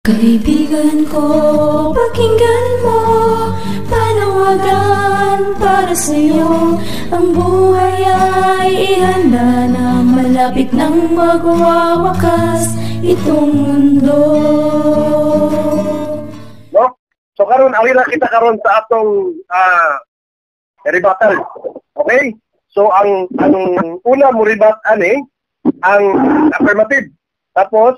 Kaibigan ko, pakinggan mo, panawagan para sa'yo. Ang buhay ay ihanda na, malapit nang magwawakas itong mundo. No? So karon ari ra kita karon sa atong rebuttal. Okay? So ang una mo rebat ani ang affirmative. Tapos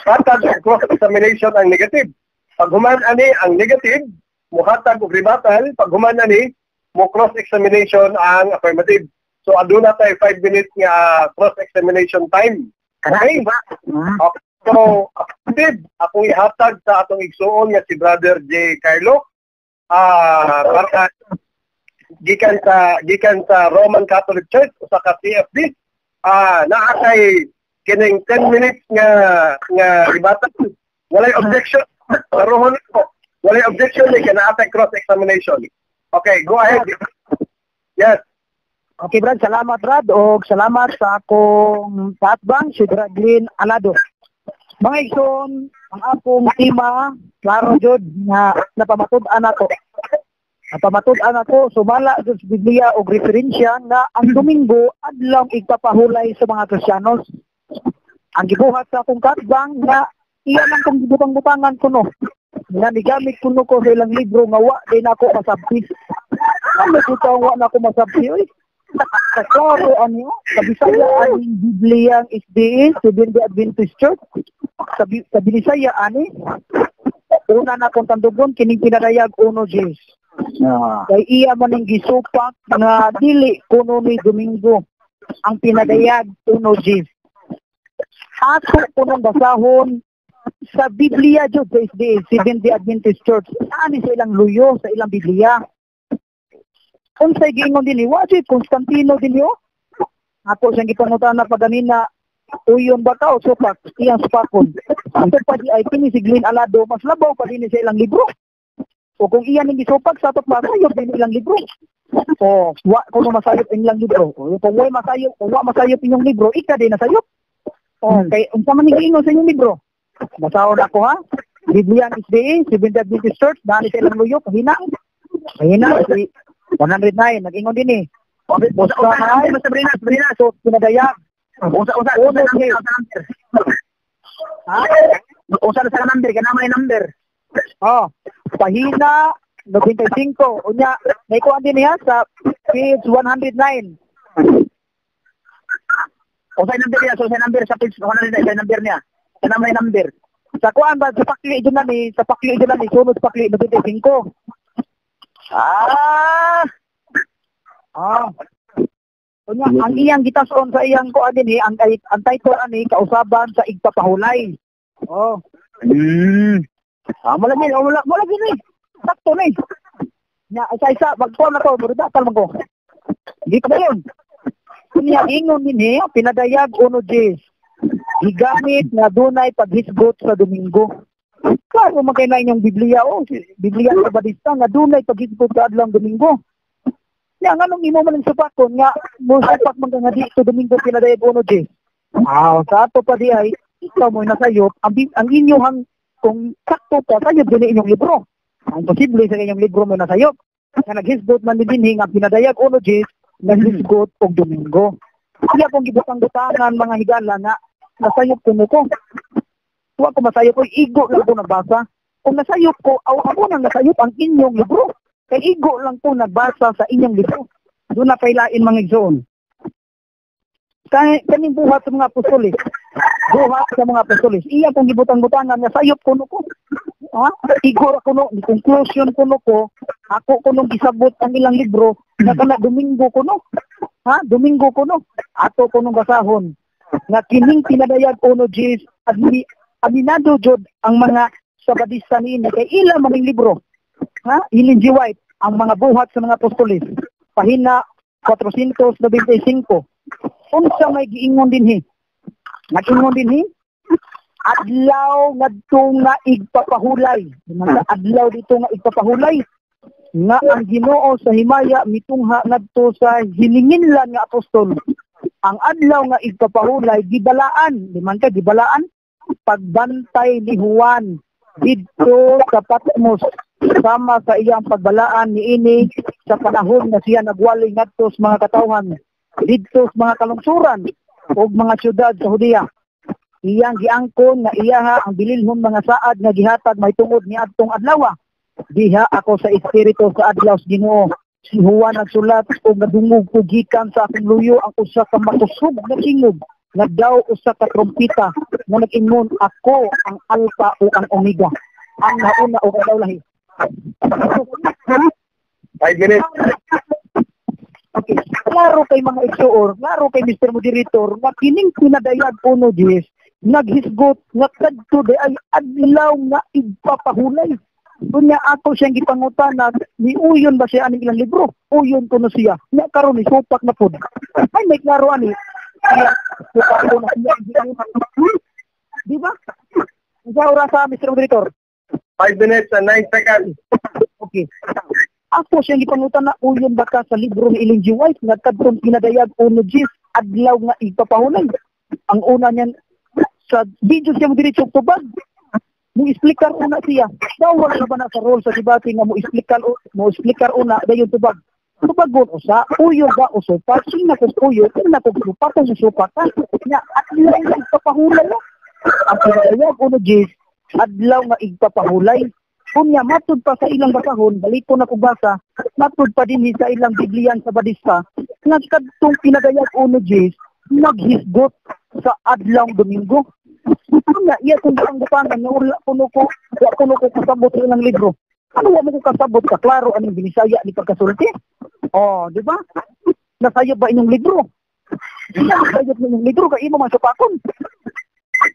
hatag og cross examination ang negative. Pag human ani ang negative, muhatag og rebuttal, pag human ani mo cross examination ang affirmative. So aduna tay 5 minutes nga cross examination time. Okay? Okay. So, affirmative, akong ihatag sa atong igsuon nga si Brother J. Carlo. Para gikan sa Roman Catholic Church usa ka CFD. Naa kay kining 10 minutes nga rebuttal. Walay objection. Karohon ko. Walay objection ni kay naa tay cross examination. Okay, go ahead. Yes. Okay, Brad, salamat, Brad, og salamat sa akong kaatbang si Brad Glenn Alado. Mga igsoon, ang akong tema, klaro jud nga napamatud-an ako. Napamatud-an ako sumala jud sa Biblia og referensya nga ang Domingo adlaw igpapahulay sa mga Kristiyanos. Ang gibuhat sa akong kaatbang nga iya lang kong gibutang-butangan kuno. Nga nigamit kuno ko sa ilang libro nga wa din ako masabti. Ano ko wa na ako masabti oy? Klaro ano, sa Bisaya ang Biblia ang SDA, Seventh Day Adventist Church. Sa Binisaya ani, una na kong tandugon kining pinadayag uno Gs. Kay iya man ning gisupak nga dili kuno ni Domingo ang pinadayag uno Gs. Ato kunong basahon sa Biblia jud sa SDA, Seventh Day Adventist Church. Ani sa ilang luyo, sa ilang Biblia. Unsay giingon dinhi? Wa jud Constantino dinhi oh. Ako siyang gipangutana pa ganina, uyon ba ka o supak? Iyang supakon. Ato pa di ay kini si Glenn Alado, mas labaw pa dinhi sa ilang libro. O kung iyan ning gisupak sa ato pa sayop din ilang libro. O wa kuno masayop ang ilang libro. O kung wa masayop, kung wa masayop inyong libro, ika din nasayop. O kay unsa man ning giingon sa inyong libro? Basahon ako ha. Biblia ang SDA, Seventh Day Adventist Church, dani sa ilang luyo, kahina. Kahina si 109, nag-ingon din eh. Usa usa number Sabrina, Sabrina. So, pinadayag. Usa usa Uno, usa number, Gs. Usa number. Ha? Usa sa number, kana may number. Oh, pahina 95. Unya, may kuan din niya sa page 109. Usa number niya, so usa number sa page 109, usa number niya. Kana may number. Sa kuan ba sa pakli dyan na ni, sa pakli dyan na ni, sunod pakli 95. Unya, ang iyang gitason sa iyang kuan din eh, ang title ani kausaban sa igpapahulay. Oh. Wala gid, wala wala gid ni. Sakto ni. Nya isa-isa magkuan na to, muridatal man ko. Di pa yun. Kunya ingon dinhi, pinadayag uno Gs. Gigamit nga dunay paghisgot sa Domingo. Klaro man kay na inyong Biblia oh, Biblia sa Badista nga dunay paghisgot sa adlaw Domingo. Nya nganong imo man ang supakon nga mosupak man ka nga dito Domingo pinadayag uno Gs. Sa ato pa di ay ikaw mo nasayop ang inyong kung sakto pa sayop din inyong libro. Ang posible sa inyong libro mo nasayop. Nga naghisgot man dinhi nga pinadayag uno Gs naghisgot og Domingo. Iya kong gibutang-butangan mga higala nga nasayop kuno ko. Wa ko masayop ko, igo lang ko nagbasa. Kung nasayop ko, aw ako nang nasayop ang inyong libro. Kay igo lang ko nagbasa sa inyong libro. Doon na pailain mga igsoon. Kay kaning buhat sa mga apostoles. Buhat sa mga apostoles. Iya kong gibutang-butangan nga sayop kuno ko. Ha? Igo ra kuno, ni conclusion kuno ko. Ako kuno gisabot ang ilang libro nga kana Domingo kuno. Ha? Domingo kuno. Ato kuno basahon nga kining pinadayag uno Gs aminado jud ang mga Sabadista niini kay ila maning libro. Ha? Ellen G. White ang mga buhat sa mga apostoles. Pahina 495. Unsa may giingon dinhi? Nag-ingon dinhi adlaw ngadto nga igpapahulay. Mga adlaw dito nga igpapahulay nga ang Ginoo sa himaya mitungha ngadto sa hilinginlan nga apostol. Ang adlaw nga igpapahulay gibalaan, di man ka gibalaan Pagbantay ni Juan didto sa Patmos sama sa iyang pagbalaan niini sa panahon nga siya nagwali ngadto sa mga katawhan didto sa mga kalungsuran ug mga syudad sa Judea. Iyang giangkon nga iyaha ang bililhon mga saad nga gihatag mahitungod niadtong adlaw. Diha ako sa espiritu sa adlaw sa Ginoo. Si Juan nagsulat og nadungog ko gikan sa akong luyo ang usa ka makusog nga tingog nga daw usa ka trompeta nga nag-ingon, "Ako ang Alpha ug ang Omega, ang nauna ug ang naulahi." 5 minutes. Okay. Klaro kay mga igsuon, klaro kay Mr. Moderator nga kining pinadayag 1:10 naghisgot nga kadto di ay adlaw nga igpapahulay. Unya ako siyang gipangutana, niuyon ba siya aning ilang libro? Uyon kuno siya. Nya karon ni supak na pud. Ay may klaro ani. Supak ko na siya. Di ba? Sa oras sa Mr. Moderator? 5 minutes and 9 seconds. Okay. Ako siyang gipangutana, uyon ba ka sa libro ni Ellen G. White nga kadtong pinadayag 1:10 adlaw nga ipapahulay? Ang una niyan sa video siya mo diretso tubag. Mo explicar una siya. Bawal na ba na sa role sa debate nga mo explicar una dayon tubag? Tubagon usa, uyon ba o supak? Sina kung uyon, sina kung supak, kung supak ka. Nya adlaw nga ipapahulay. Ang pinadayag 1:10 adlaw nga igpapahulay. Unya matud pa sa ilang basahon, baliko na kog basa, matud pa dinhi sa ilang Bibliyan sa Badista, nga kadtong pinadayag 1:10 naghisgot sa adlaw Domingo. Unya iya kung ang gupangan nga wala kuno ko kasabot sa ilang libro. Ano wa mo ko kasabot ka klaro aning Binisaya ni pagkasulti? Oh, di ba? Nasayop ba inyong libro? Nasayop inyong libro kay imo man supakon.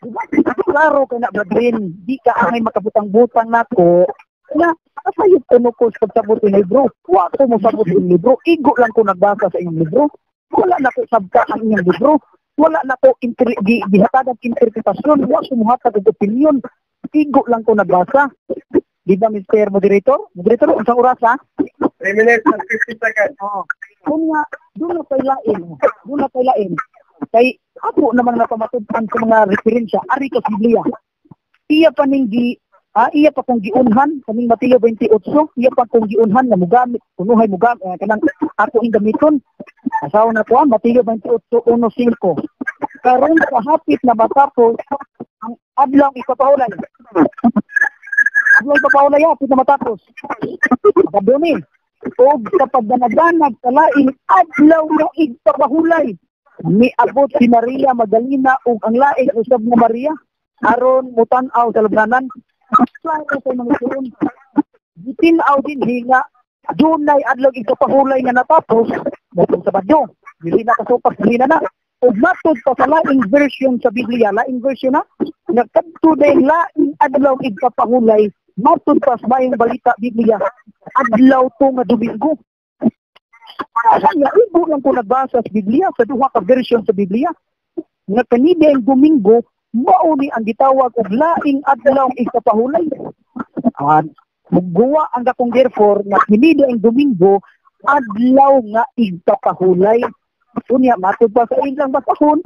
Diba? Klaro kay na, brethren, di ka angay makabutang-butang nako na nasayop kuno ko sa pagsabot ng libro. Wa ko mosabot ng libro, igo lang ko nagbasa sa inyong libro. Wala na ko sabka ang inyong libro. Wala na ko gihatagan interpretasyon, wa ko mohatag og opinion. Igo lang ko nagbasa. Di ba, Mr. Moderator? Moderator, unsang oras ha? 3 minutes and 50 seconds. Oo. Kung nga, doon na kay lain. Doon na kay lain. Kay ako naman napamatud-an sa mga referensya, ari ka sa Biblia. Iya pa kong giunhan kaning Mateo 28, iya pa kong giunhan nga mugamit, kunuhay mugamit kanang ako ing gamiton. Asawa na ko ang Mateo 28:1-5. Karon sa hapit na matapos ang adlaw ipapahulay. Adlaw ipapahulay, hapit na matapos. Makadumi. Og sa pagdanaganag sa laing adlaw nga igpapahulay, miabot si Maria Magdalena ug ang laing usab nga Maria aron mutan-aw sa lubnganan. Klaro kay mga igsoon. Gitin-aw din nga dunay adlaw igpapahulay nga natapos motong Sabado. Dili na kasupak, dili na na. Ug matud pa sa laing version sa Biblia, laing version na, nga kadto day laing adlaw igpapahulay, matud pa sa Maayong Balita Biblia, adlaw to nga Domingo. Kaya igo lang ko nagbasa sa Biblia, sa duha ka version sa Biblia, nga kanina ang Domingo, mao ni ang gitawag og laing adlaw igpapahulay. Ah, muguwa ang akong therefore nga kini ang Domingo adlaw nga igpapahulay. Unya matud pa sa ilang basahon,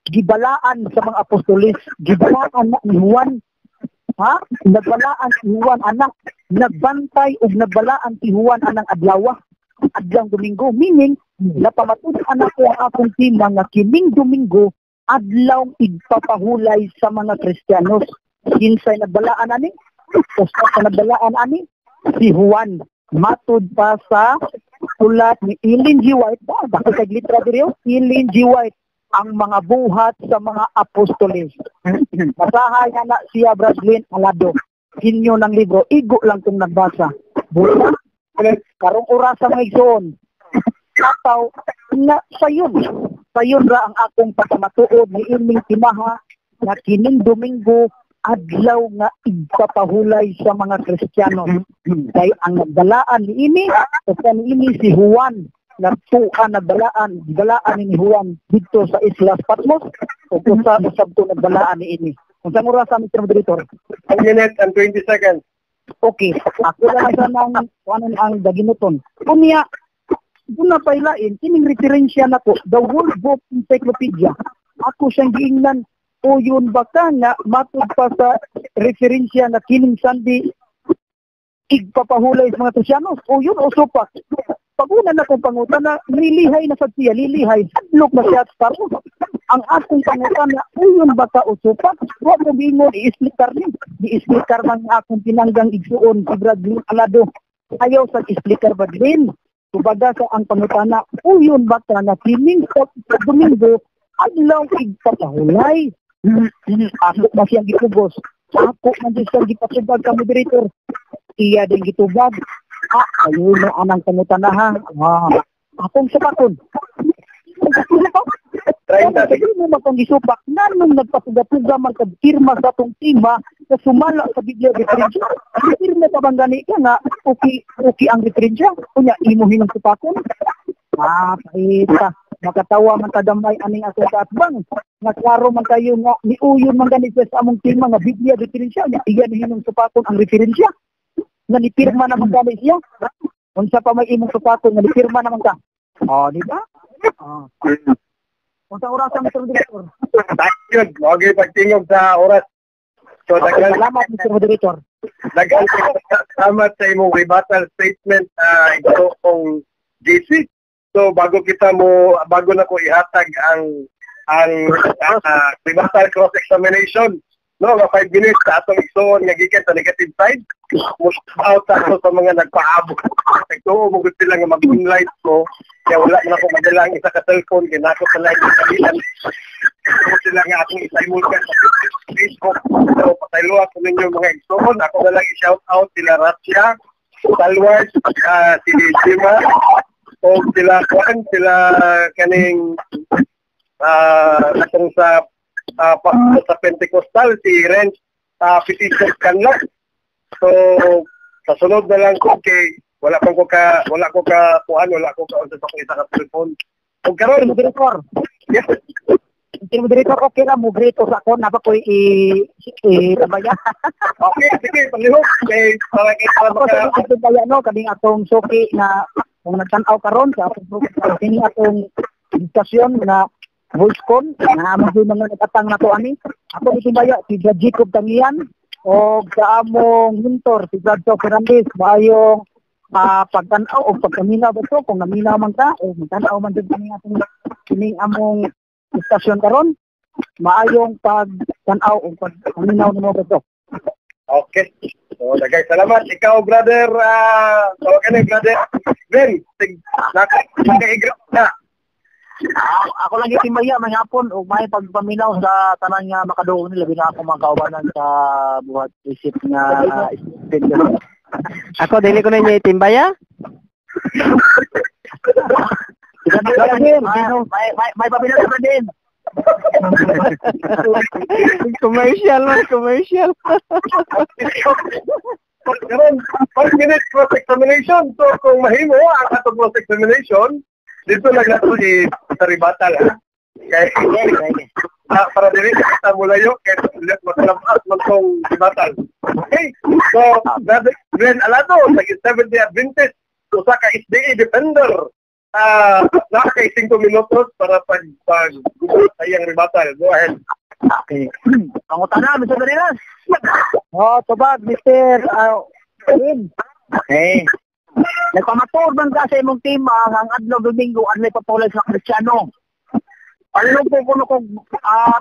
gibalaan sa mga apostoles, gibalaan na ni Juan. Ha? Nagbalaan si Juan anak, nagbantay ug nagbalaan si Juan anang adlaw. Adlaw Domingo, meaning napamatud-an ako ang akong tema nga kining Domingo adlaw igpapahulay sa mga Kristiyanos. Kinsay nagbalaan ani? Usa sa nagbalaan ani? Si Juan. Matud pa sa sulat ni Ellen G. White, ba, bakit kay litra diri, oh? Ellen G. White, ang mga buhat sa mga apostoles. Basahan niya na siya, Braslin Alado. Inyo ng libro, igo lang kung nagbasa. Buta, karong oras mga igsoon. Ataw, na sayon. Sayon ra ang akong pagkamatuod ni ining timaha nga kining Domingo adlaw nga igpapahulay sa mga Kristiyano. Kay ang nagbalaan ni ini, usa ni ini si Juan, nagtuan nagbalaan, balaan ni Juan didto sa Islas Patmos, ug usa usab to nagbalaan ni ini. Unsang oras, Mr. Moderator? 1 minute and 20 seconds. Okay, ako lang sa nang kuanon ang daginuton. Unya, doon na pailain, kining referensya nako, the World Book Encyclopedia. Ako siyang giingnan, Uyon ba ka nga matud pa sa referensya nga kining Sunday igpapahulay sa mga Kristiyano? Uyon o supak? Paguna na kong pangutana, lilihay na sad siya, lilihay, hadlok na siya at taro. Ang akong pangutana, uyon ba ka o supak? Wa mo bingon, i-explicar ni. I-explicar man ang akong pinanggang igsuon, si Brad Glenn Alado. Ayaw sa explicar ba, Glenn? Kumbaga sa ang pangutana, uyon ba ka na kining sa Domingo, adlaw igpapahulay? Ako ba siyang gitubos? Ako man siyang gipatubag ka, moderator. Iya din gitubag. Ah, ayun na anang pangutana ha. Ah, akong supakon. 30. Sige mo makong gisupak. Nanong nagpatuga-tuga man kag pirma sa atong tema na sumala sa Biblia referensya. Pirma pa bang gani ka nga okay, okay ang referensya? Unya imo hinang supakon. Ah, paita. Makatawa man kadamay aning akong kaatbang. Nga klaro man kayo nga niuyon man gani siya sa among tema nga Biblia referensya. Unya iya ni hinang supakon ang referensya. Nga nipirma naman gani siya. Unsa pa may imong supakon nga nipirma naman ka. Oh, di ba? Oh. Unsa oras ang Mr. Moderator? Good. Okay, pagtingog sa oras. So, Okay, daghan, salamat, Mr. Moderator. Daghan salamat sa imong rebuttal statement, igsoong JC. So, bago na ko ihatag ang rebuttal cross-examination, no, nga 5 minutes sa atong igsoon nga gikan sa negative side, mo out ako sa mga nagpaabot. Nagtuo mo gud sila nga mag-moonlight ko, kaya wala na ako madala ang isa ka cellphone, kaya nako sa live sa kabilan. Tuo sila nga akong i-simulcast sa Facebook. So, pasayloa ko ninyo, mga igsoon. Ako na lang i-shout out sila Ratsia, Salward, si Jima, o sila Juan, sila kaning atong sa Pentecostal, si Renz Petition Canla. So, sa sunod na lang ko kay wala ko ka kuan, wala ko ka unsa sa akong isa ka cellphone. Ug karon Mr. Moderator. Yes. Mr. Moderator, okay ra mo grito sa ako na ba ko i tabaya. Okay, sige, palihog kay para Ako sa maka atong baya no, kaning atong suki na kung nagtan-aw karon sa atong kini atong diskusyon na voice con na among mga nagtatang nato ani. Ako gitimbaya si Brad Jacob Tangian o sa among mentor si Brad Joe Fernandez, maayong pagtan-aw o pagkaminaw ba to kung naminaw man ka o magtan-aw man jud kini atong kining among istasyon karon, maayong pagtan-aw o pagkaminaw nimo ba to. Okay. So, daghay salamat. Ikaw, brother, tawag ka na, brother Ben, sig, naka-igra na. Ah, ako lang gitimbaya may hapon ug may pagpaminaw sa tanan nga makadungog nila, labi na ako mga kaubanan sa buhat isip nga student. Ako, dili ko na niya itimbaya. May paminaw sa din. Commercial man, commercial. Karon, 5 minutes cross-examination. So, kung mahimo ang atong cross-examination, dito lang nato i sa rebuttal, ha? Kay, para dili kita mulayo, kay makalabas man tong rebuttal. Okay? So, Brother Glenn Alado, sa Seventh-day Adventist, usa ka SDA defender, naa kay 5 minutos para pag sa iyang rebuttal. Go ahead. Okay. Pangutana, Mr. Darinas. Oh, tubag, Mr. Ben. Okay. Nagpamatuod man ka sa imong tema ang adlaw Domingo adlay papulay sa Kristiyano. Palong ko kuno kog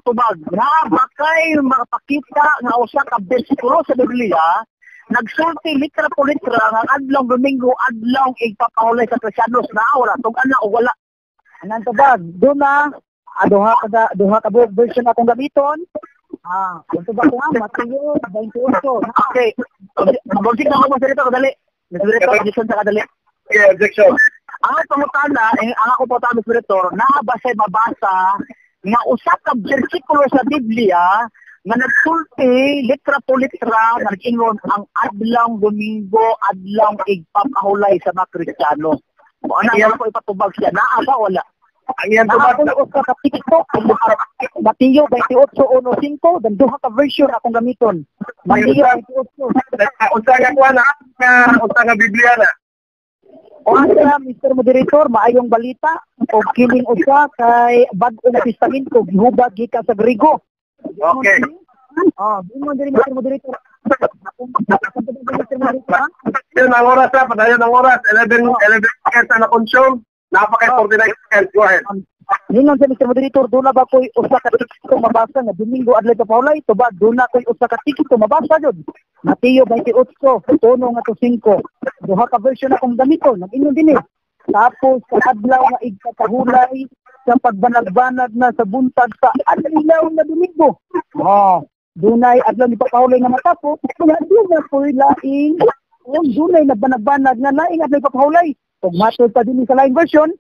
tubag. Na ba kay makapakita nga usa ka bersikulo sa Biblia nagsulti litra po litra nga ang adlaw Domingo adlaw igpapahulay sa Kristiyanos? Na wala tug-an na o wala? Anang tubag, doon na, duha ka buok version akong gamiton. Ah, ang tubag ko nga, Mateo 28. Okay. Mag-object na ako, Mr. Rito, kadali. Mr. Rito, objection sa kadali. Okay, objection. Ang pangutana, eh, ang ako po Mr. Moderator, naa ba siya mabasa nga usa ka bersikulo sa Biblia nga nagsulti litra po litra nga nag-ingon ang adlaw Domingo adlaw igpapahulay sa mga Kristiyano? O ana Iya. ako ipatubag siya, naa ba wala? Ang iyang Naa tubag, ko usa ka TikTok, Mateo 28:1-5, dan duha ka version akong gamiton. Mateo 28. Unsa nga kuha na, nga unsa nga Biblia na? O asa, Mr. Moderator, maayong balita o kining usa kay Bag-ong Testamento, gihubag gikan sa Grigo. Okay. Oh, mo diri, Mr. Moderator. Akong Mr. Moderator, ha? Yun ang oras ha, padayon ang oras. 11, 11 seconds na na-consume. Naa pa kay 49 seconds. Go ahead. Ningon sa Mr. Moderator, duna ba ko'y usa ka teksto mabasa nga Domingo adlay papahulay? Tubag, duna ko'y usa ka teksto mabasa jud. Mateo 28, 1 ngadto 5. Duha ka version akong gamiton, nag-ingon dinhi. Tapos sa adlaw nga igpapahulay sa pagbanag-banag na sa buntag sa adlaw na Domingo. Oh, dunay adlaw ni papahulay nga matapos, kaya duna ko'y laing kung dunay na banag-banag nga laing adlaw papahulay. Ug matod pa dinhi sa laing version,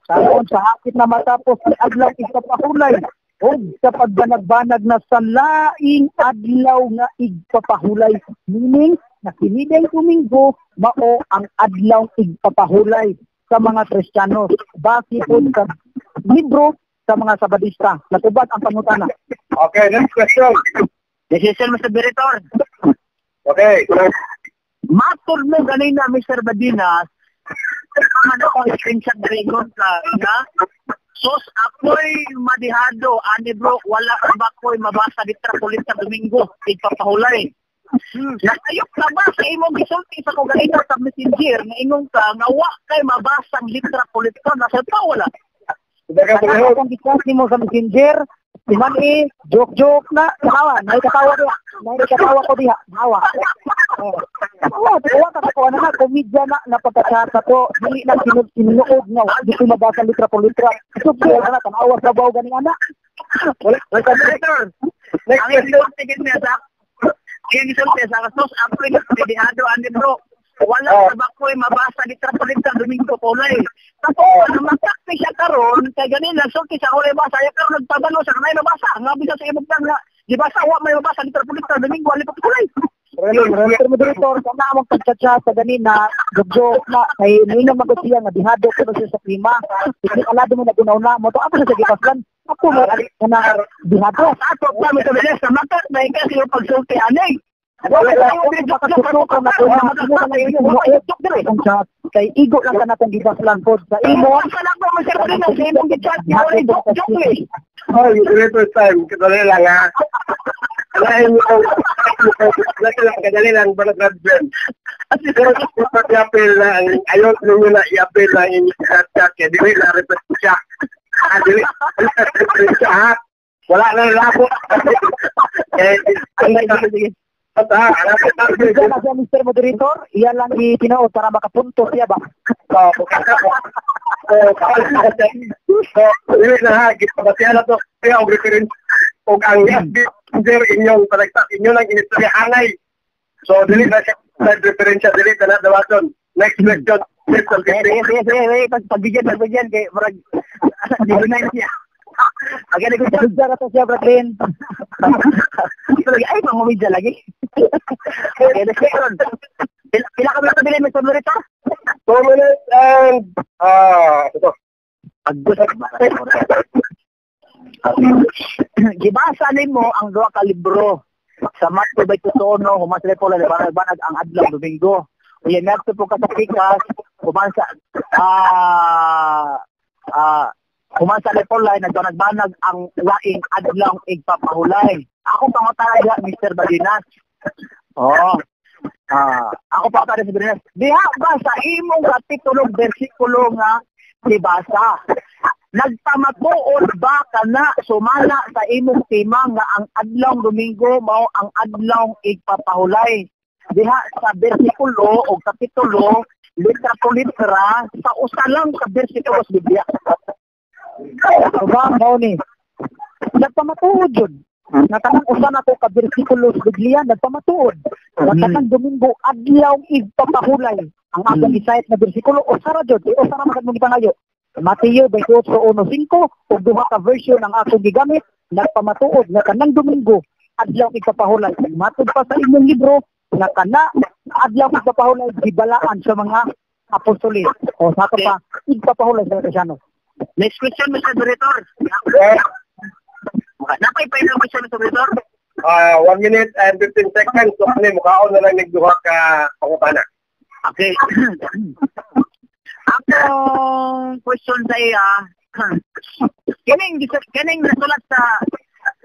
tapos sa hapit na matapos ang adlaw igpapahulay o sa pagbanag-banag na sa laing adlaw nga igpapahulay, meaning na kini dayng Domingo mao ang adlaw igpapahulay sa mga Kristiyano base po sa libro sa mga Sabadista. Natubag ang pangutana. Okay, next question. Decision, Mr. Moderator. Okay. Matod mo ganina, Mr. Badinas, man ako screenshot dragon ka nga sos ako'y madihado ani bro, wala ka ba ko'y mabasa ditra kulit sa Domingo igpapahulay? Nasayop ka ba sa imong gisulti sa ko ganina sa Messenger nga ingon ka nga wa kay mabasa ang litra kulit ka? Nasa pa wala. Daga Kana akong gi-chat nimo sa Messenger, si man eh, joke-joke na, tawa, nay katawa diha, nay katawa ko diha, tawa. Oh. Tawa, tawa ka ko na komedya na napagka-chat ko, dili na tinuod nga di ko mabasa litra por litra. Joke na tanawa sa baw gani ana. Wala. Mr. Moderator, Next ang question. gisulti gid niya sa ang gisulti sa sos ako'y madihado ani bro, wala ka ba ko'y mabasa litra por litra Domingo pulay? Tapos ano makakti siya karon kay ganin nagsulti sa kulay basa ya karon nagpabalo sa kanay mabasa nga bisa sa imong plan nga gibasa wa may mabasa litra por litra Domingo ali pa kulay. Mr. Moderator, kana among pagchat sa ganina, joke na, kay ninong magod siya nga dihado ko siya sa klima. Hindi alado mo na gunaw na, mo to ako sa gipaslan. Ako mo na dihado. Sa ato pa, Mr. Benes, na makat na ikaw siya pagsulti ani. Wala ko na chat kay igo lang ka na kung gibaslan pod sa imo. Imo sa lang ko, Mr. Benes, sa imong gi-chat niya wala joke joke eh. Oh, moderator time. Kadali lang ha. Dali lang, kadali lang, Brother Ben. Pero i-appeal na, ayaw ninyo na i-appeal na inyong chat-chat, kaya dili na referensya. Ah, dili na referensya ha. Wala na labo. Eh, Sige. ha, alam ko Bigyan na siya, Mr. Moderator, iyan lang itinuod para makapunto siya ba. So, dili na ha, gipabasihan na to. Kaya og reference og ang messenger inyong palagsak, inyo lang inistorya angay. So, dili na siya sa referensya, dili na na dawaton. Next question. Next Sige, sige, sige, sige, pagbigyan, pagbigyan, kay murag, di na siya. Agad ko siya. Bigyan na to siya, Brad. Lagi, ay, pangumidya lagi. Okay, next question. Pila ka ba nabili, Mr. Moderator? 2 minutes and, ito. Agos. Gibasa nimo ang duha ka libro sa Mateo 21, human sila po banag ang adlaw Domingo. Unya ngadto po ka sa pikas, human sa human sa Lepolay nagbanag-banag ang laing adlaw igpapahulay. Ako pangutana diha, Mr. Balinas. Oh. Ako pa sa Balinas. Diha ba sa imong kapitulo bersikulo nga gibasa, nagpamatuod ba kana sumala sa imong tema nga ang adlaw Domingo mao ang adlaw igpapahulay? Diha sa bersikulo o kapitulo, litra po litra, sa usa lang ka bersikulo sa Biblia. Ba, mao ni. Nagpamatuod yun. Nga kanang usa na ko ka bersikulo sa Biblia, nagpamatuod. Nga kanang Domingo adlaw igpapahulay. Ang akong i-cite na bersikulo, usa ra jud, eh, usa ra man mo gipangayo. Mateo 28:1-5 ug duha ka version ang akong gigamit, nagpamatuod nga kanang Domingo adlaw igpapahulay. Matud pa sa inyong libro nga kana adlaw igpapahulay gibalaan sa mga apostoles. O sa ato pa igpapahulay sa Kristiano. Next question, Mr. Director. Napay pa ilang question, Mr. Director? 1 minute and 15 seconds. So, kani, mukhaon na lang nagduha ka pangutana. Okay. Akong question sa iya, kining nasulat sa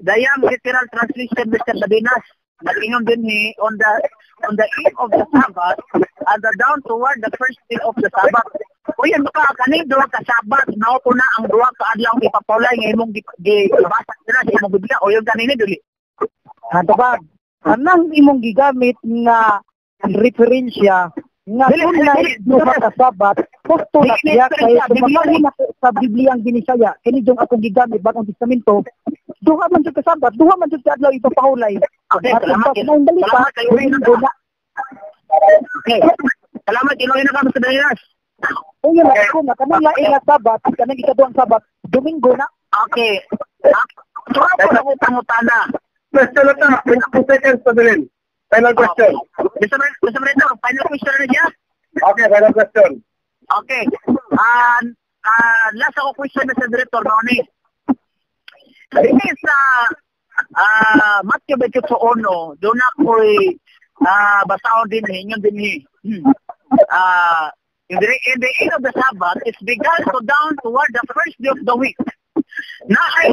Dayang literal translation, Mr. Sabinas. Nag-ingon din ni on the eve of the Sabbath and the dawn toward the first day of the Sabbath. O yan baka kaning duha ka Sabbath mao po na ang duha ka adlaw ipapawlay nga imong gibasa nila sa imong Biblia o yung kanini dili. Hatubag. Anang imong gigamit nga referensya nga Dili, kung na dili, duha ka Sabat, husto na Dili, siya kay dili, kung na sa Biblia ang Binisaya, kini yung akong gigamit Bagong Testamento, duha man jud ka Sabat, duha man jud ka adlaw ipapahulay. Okay, At salamat. sa maong balita, Salamat kayo rin. Domingo na. Okay. Salamat iloy na ka, Mr. Danilas. O yun lang ako nga kanang lain nga Sabat, kanang ikaduhang Sabat, Domingo na. Okay. Tura ko na ko pangutana. Question na ta. 22 seconds, Pabilin. Final question. Mr. Mr. Director, final question na siya. Okay, final question. Okay. Last ako question, Mr. Director, mao ni. Ini sa Matthew 28, doon ako'y basahon din eh, inyon din eh. In the end of the Sabbath, it began to dawn toward the first day of the week. Na ay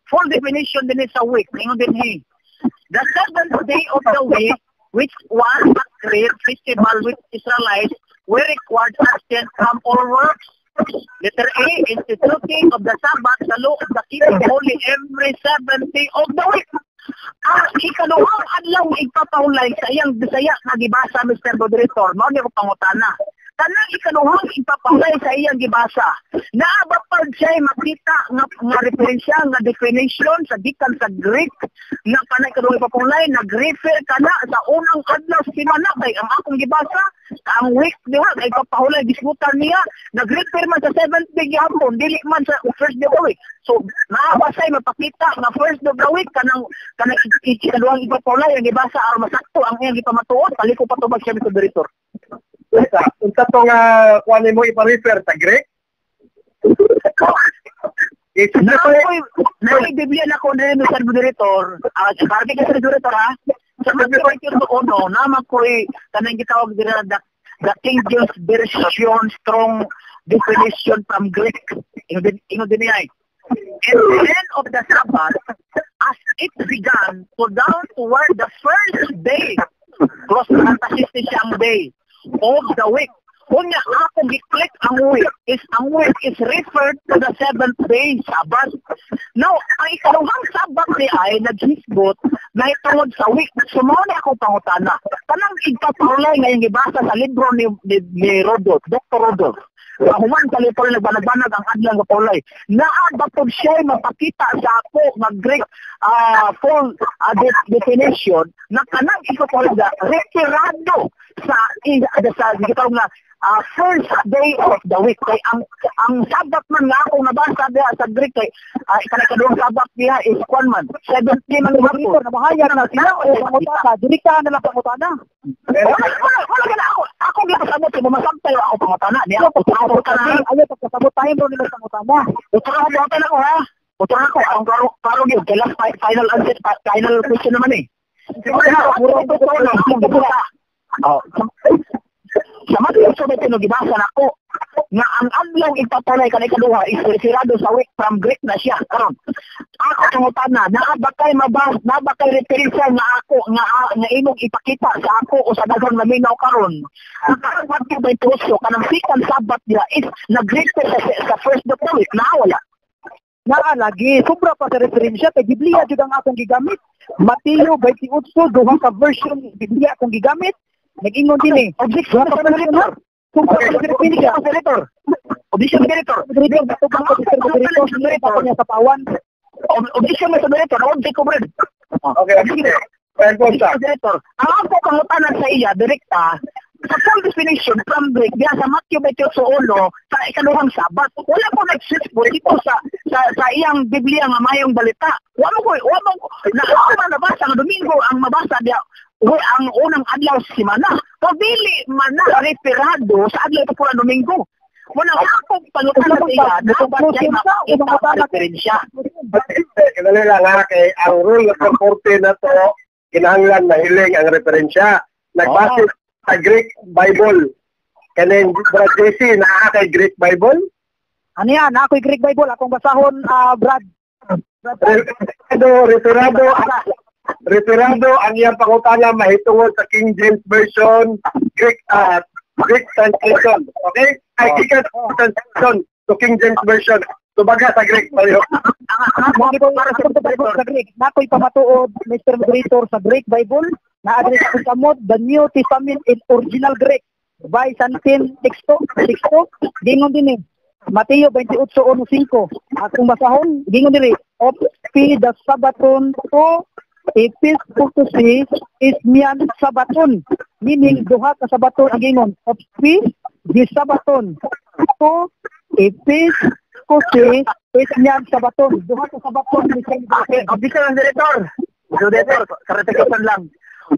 full definition din sa week. Ingon din eh. The seventh day of the week, which was a great festival which Israelites were required to abstain from all works. Letter A, instituting of the Sabbath, the law of the keeping holy every seventh day of the week. Ang ikaduhang adlaw igpapahulay sa iyang Bisaya nga gibasa, Mr. Moderator, mao ni ko pangutana. Kanang ikaduhang igpapahulay sa iyang gibasa, naa ba pag siya makita nga referensya nga definition sa gikan sa Greek nga kanang ikaduhang ipapahulay nag-refer kana sa unang adlaw sa semana? Kay ang akong gibasa, ang week diha kay ipapahulay gisgutan niya nag-refer man sa seventh day gihapon, dili man sa first day of the week. So naa ba say mapakita nga first day of the week kanang ikaduhang ipapahulay ang gibasa aron masakto ang iyang gipamatuod? Paliko patubag siya, Mr. Director. Unsa unsa tong kuan mo ipa-refer sa Greek? I-simplify. Nakoy Biblia na ko din, Mr. Moderator. Ah, parte ka sa Moderator ha. Sa Matthew 21, naman ko'y kanang gitawag dira the King James Version strong definition from Greek. Ingon din niya eh. In the end of the Sabbath, as it began to dawn toward the first day, cross parenthesis ni siya ang day, of the week. Kunya ako gi-click ang week is referred to the seventh day, Sabbath. Now, ang ikaduhang Sabbath ni ay naghisgot na itungod sa week. So mao ni akong pangutana. Kanang igpapahulay nga gibasa sa libro ni Rodolph, Dr. Rodolph. Human sa libro nagbanag-banag ang adlaw nga pahulay. Naa ba pud siya mapakita sa ako nga Greek full definition na kanang ipapahulay referado sa gitawag nga first day of the week? Kay ang Sabbath man nga akong nabasa diha sa Greek kay ikaduhang Sabbath diha is kwan man, seventh day man Moderator, gihapon. Nabahayag na sila o pangutana, direkta na lang pangutana. Wala, wala gana ako gipasabot kay mamasabtay ako pangutana niya. Ayaw pagkasabot, ayaw pagkasabot tayo mo nila pangutana. Utro ako pangutana ko ha. Utro ako ang klaro klaro gyud kay last final answer, final question naman eh. Oh, sa Matthew 17 gibasa nako nga ang adlaw ipapalay kanay kaduha is referado sa week from Greek na siya karon. Ako pangutana, naa ba kay mabas, naa ba kay referensya nga ako nga imong ipakita sa ako o sa daghang maminaw karon? Ang karong Matthew 28 kanang second Sabbath niya is nag-refer sa first of the week na wala? Naa lagi, sobra pa sa referensya kay Biblia jud ang akong gigamit. Mateo 28, duha ka version ng Biblia akong gigamit. Nag-ingon din eh. Objection, Duha ka Mr. version Moderator. ha? Sobra pa sa referensya. Objection, Senator. Objection, Moderator. Moderator, batubang ko, Mr. Moderator, pa niya sa pawan. Objection, Mr. Moderator. Object ko, Brad. Okay. Final Objection, sa. Moderator. Ang ako pangutanan sa iya, direkta, sa full definition from Greek, diya sa Matthew 28 sa ikaduhang Sabat, wala ko nag-switch po dito sa iyang Biblia nga mayong balita. Wa mo na ako man nabasa nga Domingo ang mabasa diya ang unang adlaw sa semana. O dili man na referado sa adlaw pa po ang Domingo. Wala ako pangutana sa iya, dapat siya mapakita ang referensya. Kadali lang ha, kay ang rule number 14 na to, kinahanglan mahiling ang referensya. Nagbase sa Greek Bible. Kaning Brad JC, naa kay Greek Bible? Ano yan? Ako'y Greek Bible. Akong basahon, Brad. Referado ang iyang pangutana mahitungod sa King James Version, Greek Greek translation. Okay? Ay, Greek translation to King James Version. Tubaga sa Greek pareho. Sa Greek. Nakoy pamatuod, Mr. Moderator, sa Greek Bible na address ko kamot the New Testament in original Greek by Santin Sixto, Sixto, gingon din eh. Mateo 28:15. Akong basahon, gingon diri, Op the Sabaton to Episcopacy is mian Sabaton. Meaning, duha ka Sabaton ang gingon. Op the Sabaton to Episcopacy is mian Sabaton. Duha ka Sabaton. Okay, obviously lang, Director. Director, clarification lang.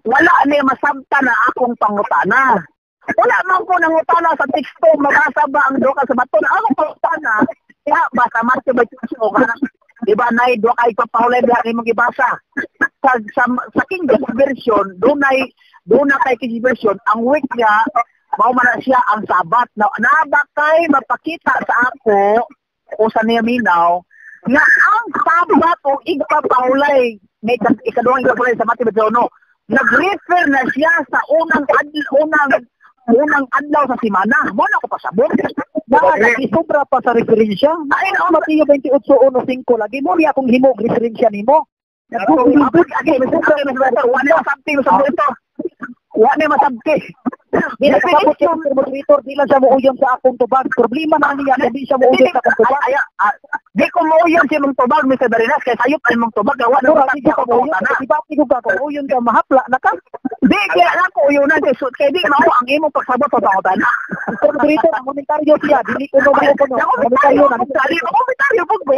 Wala ni masabta na akong pangutana. Wala man ko nangutana sa teksto, mabasa ba ang duha ka Sabaton? Akong pangutana, ya, basa Matthew 28, kanang, di ba, nay, duha ka ipapahulay diha nimong gibasa. Sa King James Version, dunay, doon na kay King James Version, ang week niya, mao man na siya ang Sabat. Na ba kay mapakita sa ako o sa niyaminaw nga ang Sabat o igpapahulay, may ikaduhang igpapahulay sa Matthew 21, nag-refer na siya sa unang adlaw sa simana. Mo na ko pasabot. Na, nag-isubra pa sa referensya. Ay, na, Mateo 28:15 lagi mo niya akong himog referensya nimo. Okay, wa na masabti sa ito. Wa na masabti. Di na kasabot siya, Mr. Moderator, di lang siya muuyon sa akong tubag. Problema na niya, di siya muuyon sa akong tubag. Di ko muuyon sa imong tubag, Mr. Barinas, kay sayop ang imong tubag. Wa na masabti ko muuyon. Di ba ko ka uuyon ka, mahapla na ka? Di, kaya na ko uyunan. Kay di mao ang imong pagsabot sa pangutana. Mr. Moderator, ang komentaryo siya, dili ko no mo kuno. Komentaryo na. Komentaryo po ko.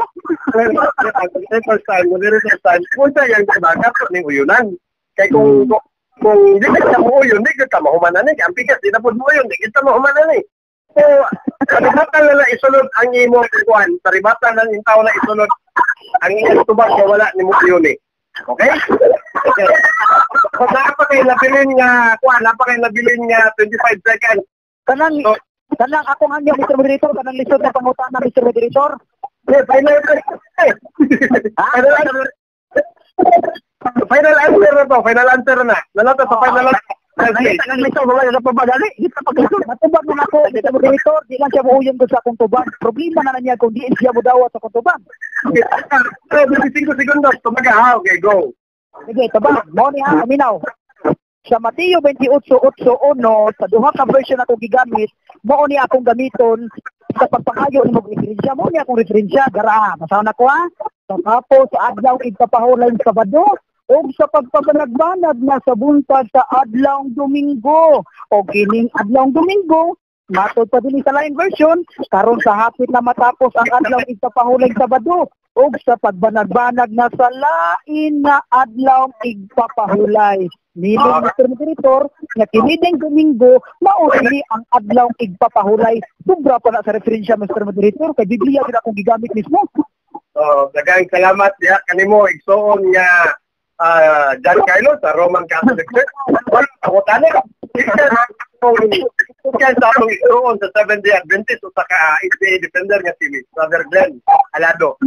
Moderator time, kung sa yang tubag, kato ning uyunan. Kay kung di ka muuyon, di ka mahumanan eh. Ang pikas, di na po muuyon, di kita mahumanan eh. So, saribatan na lang isulod ang imong kuwan. Saribatan na yung tao na isulod ang imong tubag na wala ni muuyon eh. Okay? Okay. So, napakay nabilin nga, kuwan, napakay nabilin nga 25 seconds. Kanang, so, kanang akong hangyo, Mr. Moderator, kanang lisod na pangutana, Mr. Moderator. Yeah, final final answer na to, final answer na. Nalata sa final answer. Matubag na ako, Mr. Moderator, di lang siya muuyon ko sa akong tubag. Problema na niya kung di siya mudawa sa akong tubag. Okay, 25 segundos, tumaga ha, okay, go. Sige, tubag, mo niya, aminaw. Sa Mateo 28:8-1, sa duha ka version akong gigamit, mao ni akong gamiton sa pagpangayo nimo referensya, mao ni akong referensya, gara, basahon ako ha. Tapos sa adlaw igpapahulay sa Sabado, og sa pagpabanag-banag na sa buntag sa adlaw Domingo. O kining adlaw Domingo, matod pa dinhi sa lain version, karon sa hapit na matapos ang adlaw igpapahulay sa Sabado, og sa pagbanag-banag na sa lain na adlaw igpapahulay. Meaning, Mr. Moderator, nga kini ding Domingo, mao ini ang adlaw igpapahulay. Sobra pa na sa referensya, Mr. Moderator, kay Biblia gid akong gigamit mismo. So, daghang salamat diha kanimo igsoon nga John Carlos sa Roman Catholic Church. Wala ako tani. Kaya sa atong igsoon sa Seventh-day Adventist o sa ka SDA Defender nga si Brother Glenn Alado.